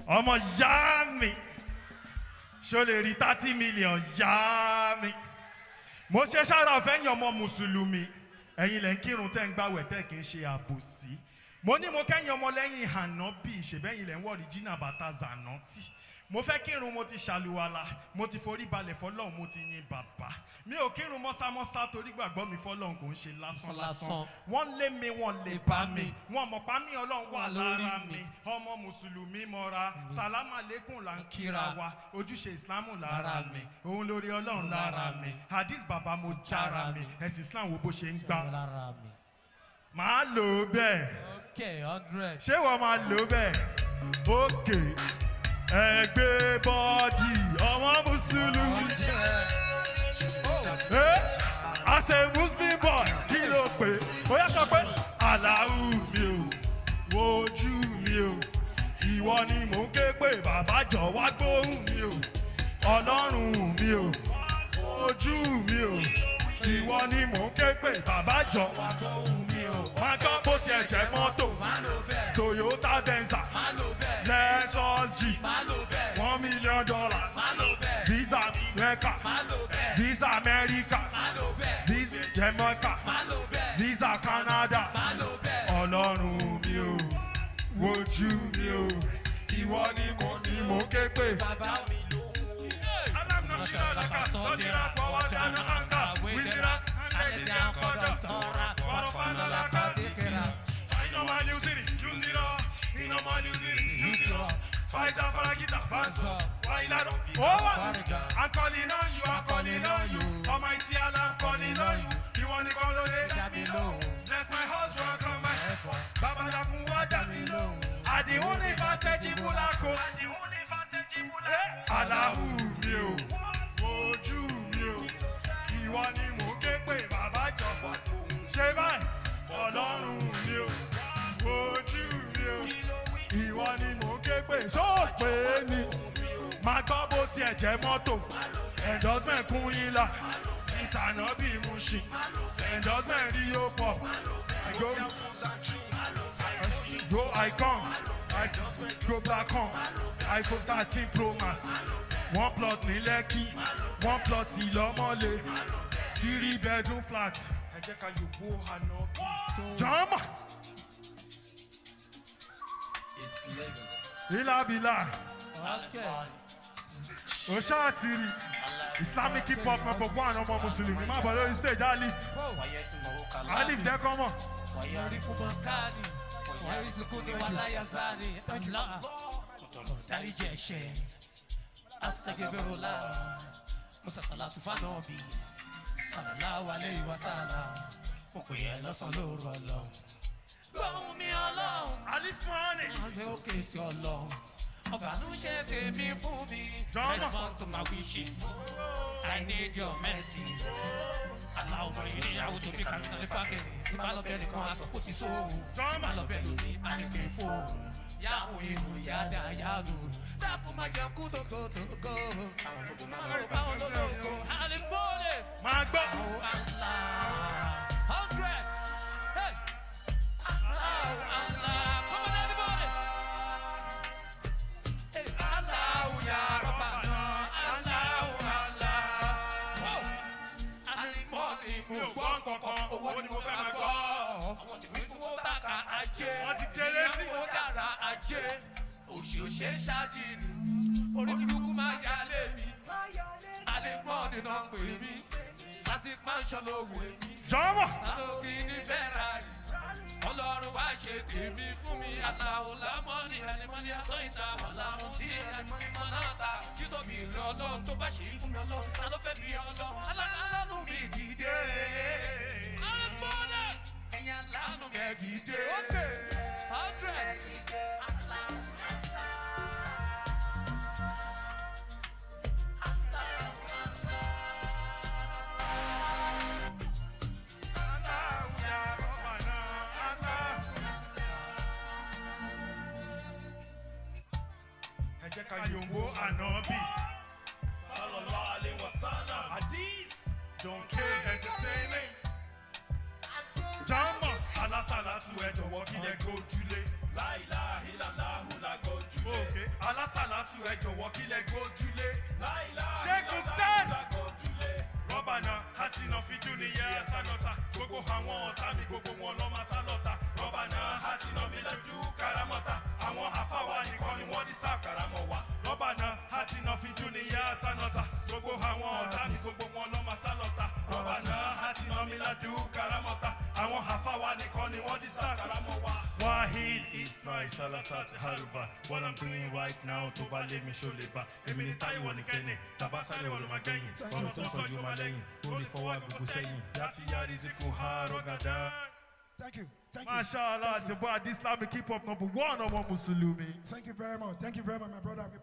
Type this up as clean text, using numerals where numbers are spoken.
Ọmọ yá mi, ṣó lè rí 30 million yá mi? Mo ṣe sára ọ̀fẹ́ yín, ọmọ mùsùlùmí. Ẹ̀yin lẹ̀ ń kírun, tẹ́ ń gbàwẹ̀, tẹ́ kì í ṣe àbòsí. Mo ní mo kẹ́yìn ọmọ lẹ́yìn Ànábì, ṣèbẹ́yìn lẹ̀ ń wọ̀ ríjìnà bàtà Zànàtì. Mo fẹ́ kírun, mo ti ṣàlùwàlà, mo ti forí balẹ̀ fọlọ́run, mo ti yin bàbá. Mi ò kírun mọ́sámọ́sá torí gbàgbọ́ mi fọlọ́run kò ń ṣe lásán lásán. Lásán. Wọ́n lé mi, wọ́n lè bá mi, wọ́n mọ̀ pa mí, Ọlọ́run wà Wà lórí lára mi. mi. Ọmọ mùsùlùmí mọ́ra, sàlámà lẹ́kùn là ń kíra Kíra. wa, ojúṣe ìsìlámù lára Lára mi, òun lórí Ọlọ́run lára Lára mi. mi. Hadith bàbá, mo jára mi, ẹ̀sìn Islam wo bó ṣe ń gbá. Lára mi. Màá lò ó bẹ́ẹ̀. Okay, 100. Ṣé wọ́n máa lò ó bẹ́ẹ̀? Ókè, ẹgbẹ́ body, ọmọ mùsùlùmí. As a Muslim boy, kí ló pé? Ó yá, sọ pé aláwù mi ò wojú mi o, ìwọ ni mò ń ké pé, bàbá jọ wá gbóhùn mi o. Ọlọ́run mi ò ojú mi o, ìwọ ni mò ń ké pé, bàbá jọ wá gbóhùn mi o. Máa gbọ́, bó tiẹ̀ jẹ́ mọ́tò Toyota Venza, Lexus G, $1 million, visa Mecca, visa America, visa Jamaica, visa Canada. Ọlọ́run mi ò wojú mi o, ìwọ ni mo ní mo ké pè. Alam nashira laka sodira wa anka wizira warofana laka dikira fainoma yusiri yusira inoma yusiri yusira faiza faragita fanso wailaro. Oh, I'm calling on you, I'm calling on you, Almighty Allah, I'm calling on you. Ìwọ nìkan ló lè dá mi lóhùn. Bless my husband, come my effort. Bàbá dákun wá dá mi lóhùn. Àdìhún ní fásitì jìbúlákò. Aláhù mi ò ojú mi ò, ìwọ ni mò ń ké pè, bàbá jọ ṣe báyìí. Ọlọ́run mi ò ojú mi ò, ìwọ ni mò ń ké pè, sóòpè ni. Máa gbọ́, bó tiẹ̀ jẹ́ mọ́tò endorsement kún yín là ìtànà bí Mushin endorsement rí yóò pọ̀. I go go icon, I go black on iPhone 13 Pro Max, one plot ní Lẹ́kì, one plot ìlọ́mọ́lé, three bedroom flat. Ẹ jẹ́ ká yòókù àná jọ́mọ̀. It's legal. Ìlàbílà. Okay. Oṣaatiri Islamic hip hop number one, ọmọ mùsùlùmí, má bọ̀ lórí stage, Alif. Alif, jẹ́ kọ́ mọ̀. Yorifu makani, warizukuni wala yazani. Allah, dáríjì ẹ̀ṣẹ̀, astagfirullah, musa salatu fanobi, sallallahu alayhi wa sallam. Mo pè é lọ́sàn lóru, Ọlọ́run. Gbóhùn mi, Ọlọ́run. Alif money. Àgbẹ̀ òkè tí Ọlọ́run. Ọbànújẹ́ tèmi fún mi. Jọ̀mọ̀. Respond to my wishes. I need your mercy. Aláwọ̀ ìníyàwó tó fi kàmínà ní fákẹ́rì. Ìbálòpẹ̀ nìkan aṣọ kò ti sóhun. Ìbálòpẹ̀ lómi àníkè fóun. Yàwó inú yàdá yàlù. Dákun má jẹun kú tókótókó. Má lọ bá wọn lólógo. Àlìmọ́lẹ̀. Máa gbọ́. Oh Allah. 100. Hey. Allah, Allah. Come on, everybody. Hey, Allah, ya Rabbana. Allah, Allah. Whoa. Àlìmọ́lẹ̀ Mi ò gbọ́ nǹkankan, owó ni mo fẹ́ máa gbọ́. Àwọn tèmi fowó tàkà ajé. Wọ́n ti dé létí. Ìyàwó dára ajé. Òṣì òṣè ṣáàjì ni. Orí burúkú máa yá lé mi. Àlìmọ́lẹ̀ náà pè mí. Classic mansion ló wù mí. Jọ̀mọ̀. Alókì ní Ferrari. Ọlọ́run wá ṣe tèmi fún mi. Aláwo lámọ́ni ẹni àtọ́yìntà. Ọ̀làrun tí ẹni mọ́ náà ta. Títóbi rẹ̀ Ọlọ́run tó bá ṣe é fún mi Ọlọ́run. Ta ló fẹ́ bí Ọlọ́run? Aláàánú mi dìde. Alẹ́mọ́lẹ̀. Ẹ̀yin aláàánú mi ẹ̀ dìde. Okay, 100. Allahu ya Rabbana, Allah. Ẹ jẹ́ ká yòǹbó ànábì. Sallallahu alaihi wasallam. Hadith. Don't care entertainment. Jọ́mọ̀ alásàlátù, ẹ jọ̀wọ́ kí lẹ gbójúlé. Láìláhìláláhù la gbójúlé. Òkè alásàlátù, ẹ jọ̀wọ́, kí lẹ gbójúlé? Láìláhìláláhù Ṣé Gupta? la gbójúlé. Rọ́bànà àtinà fi dúnìyà sánọ́ta. Gbogbo àwọn ọ̀tá mi, gbogbo wọn lọ́ máa sálọ́ta. Rọ́bànà àtinà mi lẹ́dú karamọ́ta. Àwọn àfáwà nìkan ni wọ́n dísà karamọ́ wa. Rọ́bànà àtinà fi dúnìyà sánọ́ta. Gbogbo àwọn ọ̀tá mi, gbogbo wọn lọ́ máa sálọ́ta. Rọ́bànà àtinà mi lẹ́dú karamọ́ta. Àwọn àfáwà nìkan ni wọ́n dísà karamọ́ wa. Wahid Ismail Salasat Haruba. What I'm doing right now, tó bá lé mi ṣó lè bá. Èmi ni Táíwò ní kẹ́nẹ̀, tàbá sáré wọ̀ ló máa gbẹ̀yìn. Ọmọ tó sọ yóò máa lẹ́yìn, tó ní fọwọ́ àgùkù sẹ́yìn. Yàtí yàrí ziku ha rọ́gàdá. Thank you. Thank you. Mashallah, it's your boy Islamic hip hop number one ọmọ Mùsùlùmí. Thank you very much. Thank you very much, my brother. We